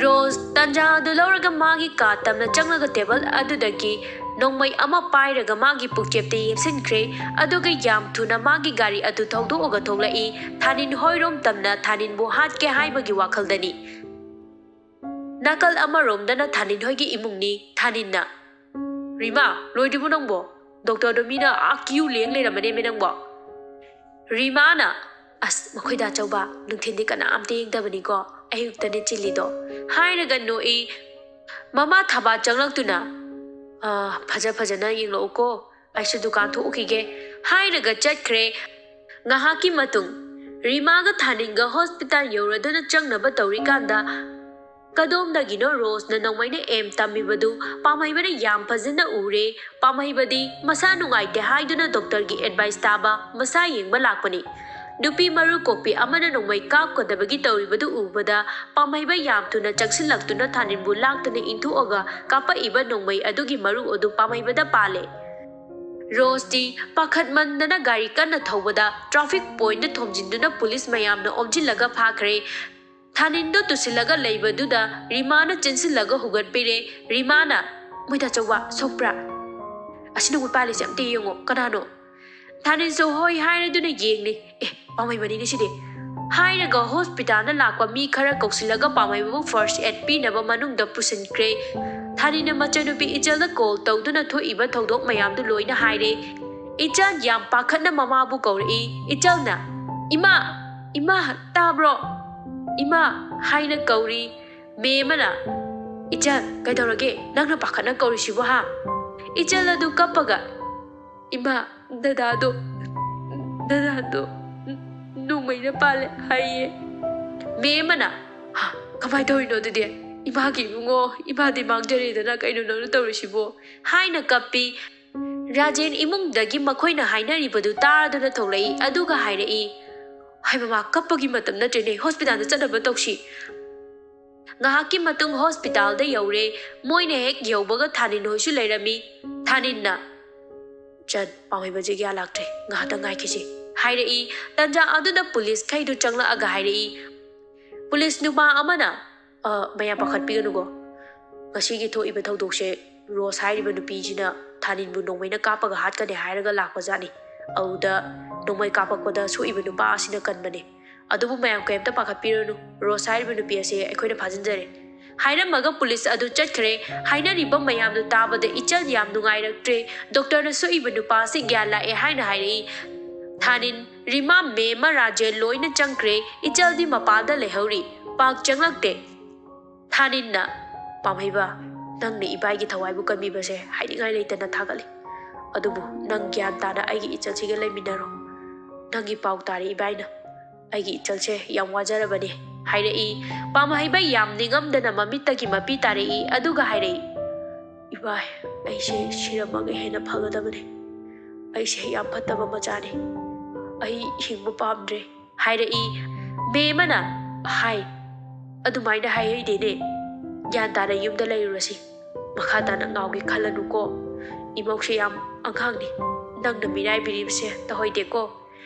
ꯔꯣꯁ ꯇꯟꯖꯥ ꯑꯗꯨ ꯂꯧꯔꯒ ꯃꯥꯒꯤ ꯀꯥ ꯇꯝꯅ ꯆꯪꯂꯒ ꯇꯦꯕꯜ ꯑꯗꯨꯗꯒꯤ ꯅꯣꯡꯃꯩ ꯑꯃ ꯄꯥꯏꯔꯒ ꯃꯥꯒꯤ ꯄꯨꯛꯆꯦꯞꯇ ꯌꯦꯞꯁꯤꯟꯈ꯭ꯔꯦ꯫ ꯑꯗꯨꯒ ꯌꯥꯝ ꯊꯨꯅ ꯃꯥꯒꯤ ꯒꯥꯔꯤ ꯑꯗꯨ ꯊꯧꯗꯣꯛꯑꯒ ꯊꯣꯛꯂꯛꯏ꯫ ꯊꯥꯅꯤꯟ ꯍꯣꯏꯔꯣꯝ ꯇꯝꯅ ꯊꯥꯅꯤꯟꯕꯨ ꯍꯥꯠꯀꯦ ꯍꯥꯏꯕꯒꯤ ꯋꯥꯈꯜꯗꯅꯤ꯫ ꯅꯥꯀꯜ ꯑꯃꯔꯣꯝꯗꯅ ꯊꯥꯅꯤꯟ ꯍꯣꯏꯒꯤ ꯏꯃꯨꯡꯅꯤ꯫ ꯊꯥꯅꯤꯟꯅ, "ꯔꯤꯃꯥ, ꯂꯣꯏꯗ꯭ꯔꯤꯕꯣ ꯅꯪꯕꯣ? ꯗꯣꯛꯇꯔꯗꯣ ꯃꯤꯅ ꯑꯥ ꯀ꯭ꯌꯨ ꯂꯦꯡ ꯂꯩꯔꯝꯃꯅꯦꯃꯤ ꯅꯪꯕꯣ꯫" ꯔꯤꯃꯥꯅ, "ꯑꯁ, ꯃꯈꯣꯏꯗ ꯑꯆꯧꯕ, ꯅꯨꯡꯊꯤꯟꯗꯤ ꯀꯅꯥꯝꯇ ꯌꯦꯡꯗꯕꯅꯤꯀꯣ, ꯑꯌꯨꯛꯇꯅꯦ ꯆꯤꯜꯂꯤꯗꯣ," ꯍꯥꯏꯔꯒ ꯅꯣꯛꯏ꯫ ꯃꯃꯥ ꯊꯕꯥ ꯆꯪꯂꯛꯇꯨꯅ, "ꯑꯥ, ꯐꯖ ꯐꯖꯅ ꯌꯦꯡꯂꯛꯎꯀꯣ, ꯑꯩꯁꯨ ꯗꯨꯀꯥꯟ ꯊꯣꯛꯎꯈꯤꯒꯦ," ꯍꯥꯏꯔꯒ ꯆꯠꯈ꯭ꯔꯦ꯫ ꯉꯥꯏꯍꯥꯛꯀꯤ ꯃꯇꯨꯡ ꯔꯤꯃꯥꯒ ꯊꯥꯅꯤꯟꯒ ꯍꯣꯁꯄꯤꯇꯥꯜ ꯌꯧꯔꯗꯨꯅ ꯆꯪꯅꯕ ꯇꯧꯔꯤꯀꯥꯟꯗ, ꯀꯗꯣꯝꯗꯒꯤꯅꯣ ꯔꯣꯁꯅ ꯅꯣꯡꯃꯩꯅ ꯑꯦꯝ ꯇꯝꯃꯤꯕꯗꯨ ꯄꯥꯝꯍꯩꯕꯅ ꯌꯥꯝ ꯐꯖꯅ ꯎꯔꯦ꯫ ꯄꯥꯝꯍꯩꯕꯗꯤ ꯃꯁꯥ ꯅꯨꯡꯉꯥꯏꯇꯦ ꯍꯥꯏꯗꯨꯅ ꯗꯣꯛꯇꯔꯒꯤ ꯑꯦꯗꯚꯥꯏꯁ ꯇꯥꯕ ꯃꯁꯥ ꯌꯦꯡꯕ ꯂꯥꯛꯄꯅꯤ꯫ ꯅꯨꯄꯤ ꯃꯔꯨ ꯀꯣꯛꯄꯤ ꯑꯃꯅ ꯅꯣꯡꯃꯩ ꯀꯥꯞꯀꯗꯕꯒꯤ ꯇꯧꯔꯤꯕꯗꯨ ꯎꯕꯗ ꯄꯥꯝꯍꯩꯕ ꯌꯥꯝ ꯊꯨꯅ ꯆꯪꯁꯤꯜꯂꯛꯇꯨꯅ ꯊꯥꯅꯤꯟꯕꯨ ꯂꯥꯛꯇꯨꯅ ꯏꯟꯊꯣꯛꯑꯒ ꯀꯥꯞꯄꯛꯏꯕ ꯅꯣꯡꯃꯩ ꯑꯗꯨꯒꯤ ꯃꯔꯨ ꯑꯗꯨ ꯄꯥꯝꯍꯩꯕꯗ ꯄꯥꯜꯂꯦ꯫ ꯔꯣꯁꯇꯤ ꯄꯥꯈꯠꯃꯟꯗꯅ ꯒꯥꯔꯤ ꯀꯟꯅ ꯊꯧꯕꯗ ꯇ꯭ꯔꯥꯐꯤꯛ ꯄꯣꯏꯟꯠꯇ ꯊꯣꯝꯖꯤꯟꯗꯨꯅ ꯄꯨꯂꯤꯁ ꯃꯌꯥꯝꯅ ꯑꯣꯝꯁꯤꯜꯂꯒ ꯐꯥꯈ꯭ꯔꯦ꯫ ꯊꯥꯅꯤꯟꯗꯣ ꯇꯨꯁꯤꯜꯂꯒ ꯂꯩꯕꯗꯨꯗ ꯔꯤꯃꯥꯅ ꯆꯦꯟꯁꯤꯜꯂꯒ ꯍꯨꯒꯠꯄꯤꯔꯦ꯫ ꯔꯤꯃꯥꯅ, "ꯃꯣꯏꯗ ꯑꯆꯧꯕ ꯁꯣꯛꯄ꯭ꯔꯥ? ꯑꯁꯤ ꯅꯣꯡꯃꯩ ꯄꯥꯜꯂꯤꯁꯦ ꯑꯝꯇ ꯌꯦꯡꯉꯣ, ꯀꯅꯥꯅꯣ?" ꯊꯥꯅꯤꯟꯁꯨ ꯍꯣꯏ ꯍꯥꯏꯔꯗꯨꯅ ꯌꯦꯡꯂꯤ꯫ "ꯑꯦ, ꯄꯥꯝꯍꯩꯕꯅꯤꯅꯦ ꯁꯤꯗꯤ," ꯍꯥꯏꯔꯒ ꯍꯣꯁꯄꯤꯇꯥꯜꯗ ꯂꯥꯛꯄ ꯃꯤ ꯈꯔ ꯀꯧꯁꯤꯜꯂꯒ ꯄꯥꯝꯍꯩꯕꯕꯨ ꯐꯥꯔꯁ ꯑꯦꯗ ꯄꯤꯅꯕ ꯃꯅꯨꯡꯗ ꯄꯨꯁꯤꯟꯈ꯭ꯔꯦ꯫ ꯊꯥꯅꯤꯟꯅ ꯃꯆꯟꯅꯨꯄꯤ ꯏꯆꯜꯗ ꯀꯣꯜ ꯇꯧꯗꯨꯅ ꯊꯣꯛꯏꯕ ꯊꯧꯗꯣꯛ ꯃꯌꯥꯝꯗꯨ ꯂꯣꯏꯅ ꯍꯥꯏꯔꯦ꯫ ꯏꯆꯜ ꯌꯥꯝ ꯄꯥꯈꯠꯅ ꯃꯃꯥꯕꯨ ꯀꯧꯔꯛꯏ꯫ ꯏꯆꯜꯅ, "ꯏꯃꯥ, ꯏꯃꯥ, ꯇꯥꯕ꯭ꯔꯣ? ꯏꯃꯥ" ꯍꯥꯏꯅ ꯀꯧꯔꯤ꯫ ꯃꯦꯝ ꯑꯃꯅ, "ꯏꯆꯜ, ꯀꯩꯗꯧꯔꯒꯦ? ꯅꯪꯅ ꯄꯥꯈꯠꯅ ꯀꯧꯔꯤꯁꯤꯕꯨ, ꯍꯥ?" ꯏꯆꯜ ꯑꯗꯨ ꯀꯞꯄꯒ, "ꯏꯃꯥ, ꯗꯗꯥꯗꯣ, ꯗꯗꯥꯗꯣ ꯅꯣꯡꯃꯩꯅ ꯄꯥꯜꯂꯦ ꯍꯥꯏꯌꯦ꯫" ꯃꯦꯝ ꯑꯃꯅ, "ꯍꯥ, ꯀꯃꯥꯏꯅ ꯇꯧꯔꯤꯅꯣ ꯑꯗꯨꯗꯤ? ꯏꯃꯥꯒꯤ ꯏꯕꯨꯡꯉꯣ, ꯏꯃꯥꯗꯤ ꯃꯥꯡꯖꯔꯦꯗꯅ, ꯀꯩꯅꯣ ꯅꯪꯅ ꯇꯧꯔꯤꯁꯤꯕꯣ?" ꯍꯥꯏꯅ ꯀꯞꯄꯤ꯫ ꯔꯥꯖꯦꯟ ꯏꯃꯨꯡꯗꯒꯤ ꯃꯈꯣꯏꯅ ꯍꯥꯏꯅꯔꯤꯕꯗꯨ ꯇꯥꯔꯗꯨꯅ ꯊꯣꯛꯂꯛꯏ, ꯑꯗꯨꯒ ꯍꯥꯏꯔꯛꯏ, "ꯍꯥꯏ ꯃꯃꯥ, ꯀꯞꯄꯒꯤ ꯃꯇꯝ ꯅꯠꯇ꯭ꯔꯦꯅꯦ, ꯍꯣꯁꯄꯤꯇꯥꯜꯗ ꯆꯠꯅꯕ ꯇꯧꯁꯤ꯫" ꯉꯥꯏꯍꯥꯛꯀꯤ ꯃꯇꯨꯡ ꯍꯣꯁꯄꯤꯇꯥꯜꯗ ꯌꯧꯔꯦ꯫ ꯃꯣꯏꯅ ꯍꯦꯛ ꯌꯧꯕꯒ ꯊꯥꯅꯤꯟ ꯍꯣꯏꯁꯨ ꯂꯩꯔꯝꯃꯤ꯫ ꯊꯥꯅꯤꯟꯅ, "ꯆꯟ, ꯄꯥꯝꯍꯩꯕꯁꯦ ꯒ꯭ꯌꯥꯟ ꯂꯥꯛꯇ꯭ꯔꯦ, ꯉꯥꯏꯍꯥꯛꯇꯪ ꯉꯥꯏꯈꯤꯁꯤ," ꯍꯥꯏꯔꯛꯏ꯫ ꯇꯟꯖꯥ ꯑꯗꯨꯗ ꯄꯨꯂꯤꯁꯈꯩꯗꯨ ꯆꯪꯂꯛꯑꯒ ꯍꯥꯏꯔꯛꯏ꯫ ꯄꯨꯂꯤꯁ ꯅꯨꯄꯥ ꯑꯃꯅ, "ꯑ, ꯃꯌꯥꯝ ꯄꯥꯈꯠꯄꯤꯒꯅꯨꯀꯣ, ꯉꯁꯤꯒꯤ ꯊꯣꯛꯏꯕ ꯊꯧꯗꯣꯛꯁꯦ ꯔꯣꯁ ꯍꯥꯏꯔꯤꯕ ꯅꯨꯄꯤꯁꯤꯅ ꯊꯥꯅꯤꯟꯕꯨ ꯅꯣꯡꯃꯩꯅ ꯀꯥꯞꯄꯒ ꯍꯥꯠꯀꯅꯤ ꯍꯥꯏꯔꯒ ꯂꯥꯛꯄꯖꯥꯠꯅꯤ꯫ ꯑꯗꯨꯗ ꯅꯣꯡꯃꯩ ꯀꯥꯞꯄꯛꯄꯗ ꯁꯣꯛꯏꯕ ꯅꯨꯄꯥ ꯑꯁꯤꯅ ꯀꯟꯕꯅꯦ꯫ ꯑꯗꯨꯕꯨ ꯃꯌꯥꯝ ꯀꯩꯝꯇ ꯄꯥꯈꯠꯄꯤꯔꯨꯅꯨ, ꯔꯣꯁ ꯍꯥꯏꯔꯤꯕ ꯅꯨꯄꯤ ꯑꯁꯦ ꯑꯩꯈꯣꯏꯅ ꯐꯥꯖꯤꯟꯖꯔꯦ꯫" ꯍꯥꯏꯔꯝꯃꯒ ꯄꯨꯂꯤꯁ ꯑꯗꯨ ꯆꯠꯈ꯭ꯔꯦ꯫ ꯍꯥꯏꯅꯔꯤꯕ ꯃꯌꯥꯝꯗꯨ ꯇꯥꯕꯗ ꯏꯆꯜ ꯌꯥꯝ ꯅꯨꯡꯉꯥꯏꯔꯛꯇ꯭ꯔꯦ꯫ ꯗꯣꯛꯇꯔꯅ ꯁꯣꯛꯏꯕ ꯅꯨꯄꯥ ꯑꯁꯤ ꯒ꯭ꯌꯥꯟ ꯂꯥꯛꯑꯦ ꯍꯥꯏꯅ ꯍꯥꯏꯔꯛꯏ꯫ ꯊꯥꯅꯤꯟ ꯔꯤꯃꯥ, ꯃꯦꯝꯃ, ꯔꯥꯖꯦꯟ ꯂꯣꯏꯅ ꯆꯪꯈ꯭ꯔꯦ꯫ ꯏꯆꯜꯗꯤ ꯃꯄꯥꯟꯗ ꯂꯩꯍꯧꯔꯤ, ꯄꯥꯛ ꯆꯪꯂꯛꯇꯦ꯫ ꯊꯥꯅꯤꯟꯅ, "ꯄꯥꯝꯍꯩꯕ, ꯅꯪꯅ ꯏꯕꯥꯏꯒꯤ ꯊꯋꯥꯏꯕꯨ ꯀꯟꯕꯤꯕꯁꯦ ꯍꯥꯏꯅꯤꯡꯉꯥꯏ ꯂꯩꯇꯅ ꯊꯥꯒꯠꯂꯤ꯫ ꯑꯗꯨꯕꯨ ꯅꯪ ꯒ꯭ꯌꯥꯟ ꯇꯥꯅ ꯑꯩꯒꯤ ꯏꯆꯜꯁꯤꯒ ꯂꯩꯃꯤꯟꯅꯔꯣ꯫ ꯅꯪꯒꯤ ꯄꯥꯎ ꯇꯥꯔꯦ ꯏꯕꯥꯏꯅ꯫ ꯑꯩꯒꯤ ꯏꯆꯜꯁꯦ ꯌꯥꯝ ꯋꯥꯖꯔꯕꯅꯤ," ꯍꯥꯏꯔꯛꯏ꯫ ꯄꯥꯝꯍꯩꯕ ꯌꯥꯝ ꯅꯤꯡꯉꯝꯗꯅ ꯃꯃꯤꯠꯇꯒꯤ ꯃꯄꯤ ꯇꯥꯔꯛꯏ, ꯑꯗꯨꯒ ꯍꯥꯏꯔꯛꯏ, "ꯏꯕꯥꯏ, ꯑꯩꯁꯦ ꯁꯤꯔꯝꯃꯒ ꯍꯦꯟꯅ ꯐꯒꯗꯕꯅꯤ꯫ ꯑꯩꯁꯦ ꯌꯥꯝ ꯐꯠꯇꯕ ꯃꯆꯥꯅꯤ꯫ ꯑꯩ ꯍꯤꯡꯕ ꯄꯥꯝꯗ꯭ꯔꯦ," ꯍꯥꯏꯔꯛꯏ꯫ ꯃꯦꯝꯃꯅ ꯍꯥꯏ, "ꯑꯗꯨꯃꯥꯏꯅ ꯍꯥꯏꯍꯩꯗꯦꯅꯦ꯫ ꯒ꯭ꯌꯥꯟ ꯇꯥꯅ ꯌꯨꯝꯗ ꯂꯩꯔꯨꯔꯁꯤ꯫ ꯃꯈꯥ ꯇꯥꯅ ꯉꯥꯎꯒꯦ ꯈꯜꯂꯅꯨꯀꯣ꯫ ꯏꯃꯧꯁꯦ ꯌꯥꯝ ꯑꯉꯥꯡꯅꯤ꯫ ꯅꯪꯅ ꯃꯤꯔꯥꯏꯕꯤꯔꯤꯕꯁꯦ ꯇꯧꯍꯩꯗꯦꯀꯣ꯫"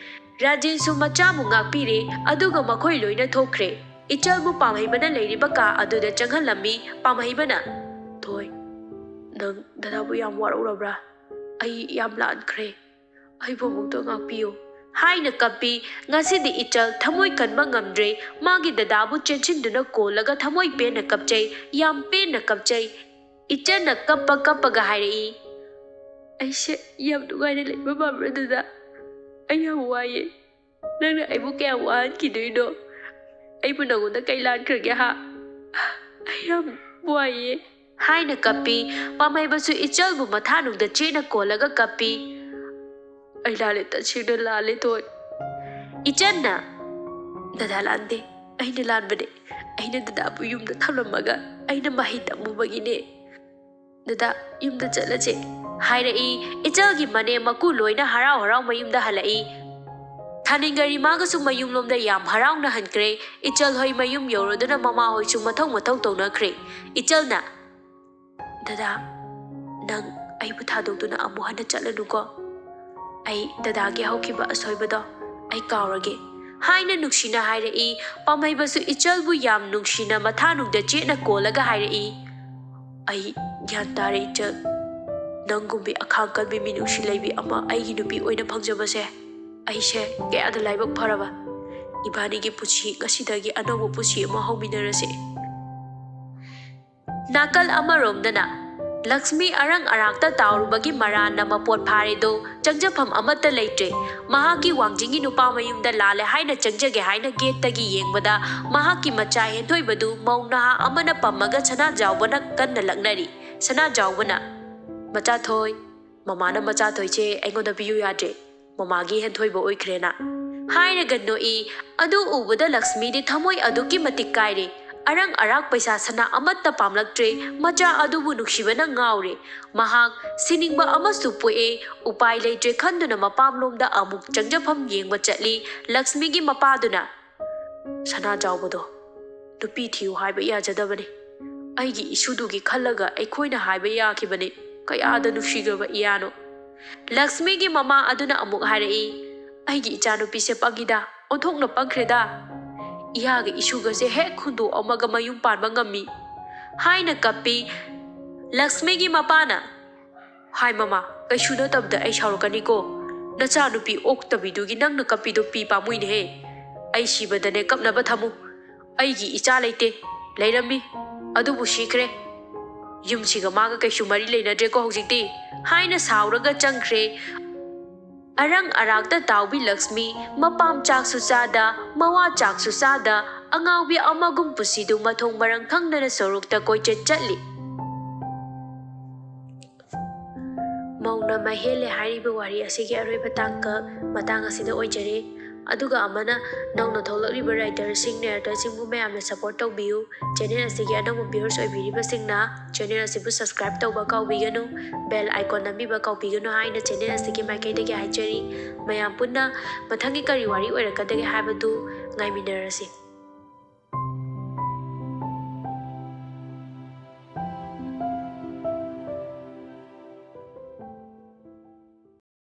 ꯔꯥꯖꯦꯟꯁꯨ ꯃꯆꯥꯕꯨ ꯉꯥꯛꯄꯤꯔꯦ, ꯑꯗꯨꯒ ꯃꯈꯣꯏ ꯂꯣꯏꯅ ꯊꯣꯛꯈ꯭ꯔꯦ꯫ ꯏꯆꯜꯕꯨ ꯄꯥꯝꯍꯩꯕꯅ ꯂꯩꯔꯤꯕ ꯀꯥ ꯑꯗꯨꯗ ꯆꯪꯍꯜꯂꯝꯃꯤ꯫ ꯄꯥꯝꯍꯩꯕꯅ, "ꯊꯣꯏ, ꯅꯪ ꯗꯗꯥꯕꯨ ꯌꯥꯝ ꯋꯥꯔꯧꯔꯕ꯭ꯔꯥ? ꯑꯩ ꯌꯥꯝ ꯂꯥꯟꯈ꯭ꯔꯦ꯫ ꯑꯩꯕꯨ ꯑꯃꯨꯛꯇ ꯉꯥꯛꯄꯤꯌꯨ," ꯍꯥꯏꯅ ꯀꯞꯄꯤ꯫ ꯉꯁꯤꯗꯤ ꯏꯆꯜ ꯊꯃꯣꯏ ꯀꯟꯕ ꯉꯝꯗ꯭ꯔꯦ꯫ ꯃꯥꯒꯤ ꯗꯗꯥꯕꯨ ꯆꯦꯟꯁꯤꯟꯗꯨꯅ ꯀꯣꯜꯂꯒ ꯊꯃꯣꯏ ꯄꯦꯟꯅ ꯀꯞꯆꯩ, ꯌꯥꯝ ꯄꯦꯟꯅ ꯀꯞꯆꯩ꯫ ꯏꯆꯟꯅ ꯀꯞꯄ ꯀꯞꯄꯒ ꯍꯥꯏꯔꯛꯏ, "ꯑꯩꯁꯦ ꯌꯥꯝ ꯅꯨꯡꯉꯥꯏꯅ ꯂꯩꯕ ꯄꯥꯝꯕ꯭ꯔꯥ ꯗꯗꯥ? ꯑꯩ ꯌꯥꯝ ꯋꯥꯏꯌꯦ꯫ ꯅꯪꯅ ꯑꯩꯕꯨ ꯀꯌꯥꯝ ꯋꯥꯍꯟꯈꯤꯗꯣꯏꯅꯣ? ꯑꯩꯕꯨ ꯅꯪꯉꯣꯟꯗ ꯀꯩ ꯂꯥꯟꯈ꯭ꯔꯒꯦ ꯍꯥ? ꯑꯩ ꯌꯥꯝ ꯋꯥꯏꯌꯦ," ꯍꯥꯏꯅ ꯀꯞꯄꯤ꯫ ꯄꯥꯝꯍꯩꯕꯁꯨ ꯏꯆꯜꯕꯨ ꯃꯊꯥꯅꯨꯡꯗ ꯆꯦꯠꯅ ꯀꯣꯜꯂꯒ ꯀꯞꯄꯤ꯫ "ꯑꯩ ꯂꯥꯜꯂꯦ, ꯇꯁꯦꯡꯅ ꯂꯥꯜꯂꯦ ꯊꯣꯏ꯫" ꯏꯆꯟꯅ, "ꯗꯗꯥ ꯂꯥꯟꯗꯦ, ꯑꯩꯅ ꯂꯥꯟꯕꯅꯦ꯫ ꯑꯩꯅ ꯗꯗꯥꯕꯨ ꯌꯨꯝꯗ ꯊꯝꯂꯝꯃꯒ ꯑꯩꯅ ꯃꯍꯩ ꯇꯝꯃꯨꯕꯒꯤꯅꯦ꯫ ꯗꯗꯥ, ꯌꯨꯝꯗ ꯆꯠꯂꯁꯦ," ꯍꯥꯏꯔꯛꯏ꯫ ꯏꯆꯜꯒꯤ ꯃꯅꯦꯝ ꯃꯀꯨ ꯂꯣꯏꯅ ꯍꯔꯥꯎ ꯍꯔꯥꯎ ꯃꯌꯨꯝꯗ ꯍꯜꯂꯛꯏ꯫ ꯊꯥꯅꯤꯡꯒ ꯔꯤꯃꯥꯒꯁꯨ ꯃꯌꯨꯝꯂꯣꯝꯗ ꯌꯥꯝ ꯍꯔꯥꯎꯅ ꯍꯟꯈ꯭ꯔꯦ꯫ ꯏꯆꯜ ꯍꯣꯏ ꯃꯌꯨꯝ ꯌꯧꯔꯗꯨꯅ ꯃꯃꯥ ꯍꯣꯏꯁꯨ ꯃꯊꯧ ꯃꯊꯧ ꯇꯧꯅꯈ꯭ꯔꯦ꯫ ꯏꯆꯜꯅ, "ꯗꯗꯥ, ꯅꯪ ꯑꯩꯕꯨ ꯊꯥꯗꯣꯛꯇꯨꯅ ꯑꯃꯨꯛ ꯍꯟꯅ ꯆꯠꯂꯅꯨꯀꯣ꯫ ꯑꯩ ꯗꯗꯥꯒꯤ ꯍꯧꯈꯤꯕ ꯑꯁꯣꯏꯕꯗꯣ ꯑꯩ ꯀꯥꯎꯔꯒꯦ," ꯍꯥꯏꯅ ꯅꯨꯡꯁꯤꯅ ꯍꯥꯏꯔꯛꯏ꯫ ꯄꯥꯝꯍꯩꯕꯁꯨ ꯏꯆꯜꯕꯨ ꯌꯥꯝ ꯅꯨꯡꯁꯤꯅ ꯃꯊꯥꯅꯨꯡꯗ ꯆꯦꯠꯅ ꯀꯣꯜꯂꯒ ꯍꯥꯏꯔꯛꯏ, "ꯑꯩ ꯒ꯭ꯌꯥꯟ ꯇꯥꯔꯦ ꯏꯆꯜ꯫ ꯅꯪꯒꯨꯝꯕꯤ ꯑꯈꯥꯡ ꯀꯟꯕꯤ ꯃꯤꯅꯨꯡꯁꯤ ꯂꯩꯕꯤ ꯑꯃ ꯑꯩꯒꯤ ꯅꯨꯄꯤ ꯑꯣꯏꯅ ꯐꯪꯖꯕꯁꯦ ꯑꯩꯁꯦ ꯀꯌꯥꯗ ꯂꯥꯏꯕꯛ ꯐꯔꯕ꯫ ꯏꯕꯥꯅꯤꯒꯤ ꯄꯨꯟꯁꯤ ꯉꯁꯤꯗꯒꯤ ꯑꯅꯧꯕ ꯄꯨꯟꯁꯤ ꯑꯃ ꯍꯧꯃꯤꯟꯅꯔꯁꯦ꯫" ꯅꯥꯀꯜ ꯑꯃꯔꯣꯝꯗꯅ ꯂꯛꯁꯃꯤ ꯑꯔꯪ ꯑꯔꯥꯛꯇ ꯇꯥꯎꯔꯨꯕꯒꯤ ꯃꯔꯥꯟꯅ ꯃꯄꯣꯠ ꯐꯥꯔꯦꯗꯣ, ꯆꯪꯖꯐꯝ ꯑꯃꯠꯇ ꯂꯩꯇ꯭ꯔꯦ꯫ ꯃꯍꯥꯛꯀꯤ ꯋꯥꯡꯖꯤꯡꯒꯤ ꯅꯨꯄꯥ ꯃꯌꯨꯝꯗ ꯂꯥꯜꯂꯦ ꯍꯥꯏꯅ ꯆꯪꯖꯒꯦ ꯍꯥꯏꯅ ꯒꯦꯠꯇꯒꯤ ꯌꯦꯡꯕꯗ, ꯃꯍꯥꯛꯀꯤ ꯃꯆꯥ ꯍꯦꯟꯊꯣꯏꯕꯗꯨ ꯃꯧ ꯅꯍꯥ ꯑꯃꯅ ꯄꯝꯃꯒ ꯁꯅꯥꯖꯥꯎꯕꯅ ꯀꯟꯅ ꯂꯛꯅꯔꯤ꯫ ꯁꯅꯥꯖꯥꯎꯕꯅ, "ꯃꯆꯥꯊꯣꯏ, ꯃꯃꯥꯅ ꯃꯆꯥꯊꯣꯏꯁꯦ ꯑꯩꯉꯣꯟꯗ ꯄꯤꯌꯨ ꯌꯥꯗ꯭ꯔꯦ꯫ ꯃꯃꯥꯒꯤ ꯍꯦꯟꯊꯣꯏꯕ ꯑꯣꯏꯈ꯭ꯔꯦꯅ" ꯍꯥꯏꯔꯒ ꯅꯣꯛꯏ꯫ ꯑꯗꯨ ꯎꯕꯗ ꯂꯛꯁꯃꯤꯗꯤ ꯊꯃꯣꯏ ꯑꯗꯨꯛꯀꯤ ꯃꯇꯤꯛ ꯀꯥꯏꯔꯦ꯫ ꯑꯔꯪ ꯑꯔꯥꯛ ꯄꯩꯁꯥ ꯁꯅꯥ ꯑꯃꯠꯇ ꯄꯥꯝꯂꯛꯇ꯭ꯔꯦ꯫ ꯃꯆꯥ ꯑꯗꯨꯕꯨ ꯅꯨꯡꯁꯤꯕꯅ ꯉꯥꯎꯔꯦ꯫ ꯃꯍꯥꯛ ꯁꯤꯅꯤꯡꯕ ꯑꯃꯁꯨ ꯄꯣꯛꯑꯦ꯫ ꯎꯄꯥꯏ ꯂꯩꯇ꯭ꯔꯦ ꯈꯟꯗꯨꯅ ꯃꯄꯥꯝꯂꯣꯝꯗ ꯑꯃꯨꯛ ꯆꯪꯖꯐꯝ ꯌꯦꯡꯕ ꯆꯠꯂꯤ꯫ ꯂꯛꯁꯃꯤꯒꯤ ꯃꯄꯥꯗꯨꯅ, "ꯁꯅꯥꯖꯥꯎꯕꯗꯣ ꯅꯨꯄꯤ ꯊꯤꯌꯨ ꯍꯥꯏꯕ ꯌꯥꯖꯗꯕꯅꯤ꯫ ꯑꯩꯒꯤ ꯏꯁꯨꯗꯨꯒꯤ ꯈꯜꯂꯒ ꯑꯩꯈꯣꯏꯅ ꯍꯥꯏꯕ ꯌꯥꯈꯤꯕꯅꯤ꯫ ꯀꯌꯥꯗ ꯅꯨꯡꯁꯤꯈ꯭ꯔꯕ ꯏꯌꯥꯅꯣ!" ꯂꯛꯁꯃꯤꯒꯤ ꯃꯃꯥ ꯑꯗꯨꯅ ꯑꯃꯨꯛ ꯍꯥꯏꯔꯛꯏ, "ꯑꯩꯒꯤ ꯏꯆꯥꯅꯨꯄꯤꯁꯦ ꯄꯪꯉꯤꯗ, ꯑꯣꯟꯊꯣꯛꯅ ꯄꯪꯈ꯭ꯔꯦꯗ꯫ ꯏꯌꯥꯒꯤ ꯏꯁꯨꯒꯁꯦ ꯍꯦꯛ ꯍꯨꯟꯗꯣꯛꯑꯝꯃꯒ ꯃꯌꯨꯝ ꯄꯥꯟꯕ ꯉꯝꯃꯤ" ꯍꯥꯏꯅ ꯀꯞꯄꯤ꯫ ꯂꯛꯁꯃꯤꯒꯤ ꯃꯄꯥꯅ, "ꯍꯥꯏ ꯃꯃꯥ, ꯀꯩꯁꯨ ꯅꯠꯇꯕꯗ ꯑꯩ ꯁꯥꯎꯔꯛꯀꯅꯤꯀꯣ꯫ ꯅꯆꯥꯅꯨꯄꯤ ꯑꯣꯛꯇꯕꯤꯗꯨꯒꯤ ꯅꯪꯅ ꯀꯞꯄꯤꯗꯣ ꯄꯤ ꯄꯥꯝꯃꯨꯏꯅꯦꯍꯦ꯫ ꯑꯩ ꯁꯤꯕꯗꯅꯦ ꯀꯞꯅꯕ ꯊꯝꯃꯨ꯫ ꯑꯩꯒꯤ ꯏꯆꯥ ꯂꯩꯇꯦ, ꯂꯩꯔꯝꯃꯤ, ꯑꯗꯨꯕꯨ ꯁꯤꯈ꯭ꯔꯦ꯫ ꯌꯨꯝꯁꯤꯒ ꯃꯥꯒ ꯀꯩꯁꯨ ꯃꯔꯤ ꯂꯩꯅꯗ꯭ꯔꯦꯀꯣ ꯍꯧꯖꯤꯛꯇꯤ" ꯍꯥꯏꯅ ꯁꯥꯎꯔꯒ ꯆꯪꯈ꯭ꯔꯦ꯫ ꯑꯔꯪ ꯑꯔꯥꯛꯇ ꯇꯥꯎꯕꯤ ꯂꯛꯁꯃꯤ ꯃꯄꯥꯝ ꯆꯥꯛꯁꯨ ꯆꯥꯗ, ꯃꯋꯥ ꯆꯥꯛꯁꯨ ꯆꯥꯗ, ꯑꯉꯥꯎꯕꯤ ꯑꯃꯒꯨꯝ ꯄꯨꯟꯁꯤꯗꯨ ꯃꯊꯣꯡ ꯃꯔꯝ ꯈꯪꯗꯅ ꯁꯣꯔꯣꯛꯇ ꯀꯣꯏꯆꯠ ꯆꯠꯂꯤ꯫ ꯃꯧꯅ ꯃꯍꯦꯜꯂꯦ ꯍꯥꯏꯔꯤꯕ ꯋꯥꯔꯤ ꯑꯁꯤꯒꯤ ꯑꯔꯣꯏꯕ ꯇꯥꯡꯀꯛ ꯃꯇꯥꯡ ꯑꯁꯤꯗ ꯑꯣꯏꯖꯔꯦ꯫ ꯑꯗꯨꯒ ꯑꯃꯅ, ꯅꯧꯅ ꯊꯣꯛꯂꯛꯂꯤꯕ writerꯁꯤꯡ, narratorꯁꯤꯡꯕꯨ ꯃꯌꯥꯝꯅ support ꯇꯧꯕꯤꯌꯨ꯫ Channel ꯑꯁꯤꯒꯤ ꯑꯅꯧꯕ viewers ꯑꯣꯏꯕꯤꯔꯤꯕꯁꯤꯡꯅ channel ꯑꯁꯤꯕꯨ subscribe ꯇꯧꯕ ꯀꯥꯎꯕꯤꯒꯅꯨ, bell icon ꯅꯝꯕꯤꯕ ꯀꯥꯎꯕꯤꯒꯅꯨ ꯍꯥꯏꯅ channel ꯑꯁꯤꯒꯤ ꯃꯥꯏꯀꯩꯗꯒꯤ ꯍꯥꯏꯖꯔꯤ꯫ ꯃꯌꯥꯝ ꯄꯨꯟꯅ ꯃꯊꯪꯒꯤ ꯀꯔꯤ ꯋꯥꯔꯤ ꯑꯣꯏꯔꯛꯀꯗꯒꯦ ꯍꯥꯏꯕꯗꯨ ꯉꯥꯏꯃꯤꯟꯅꯔꯁꯤ꯫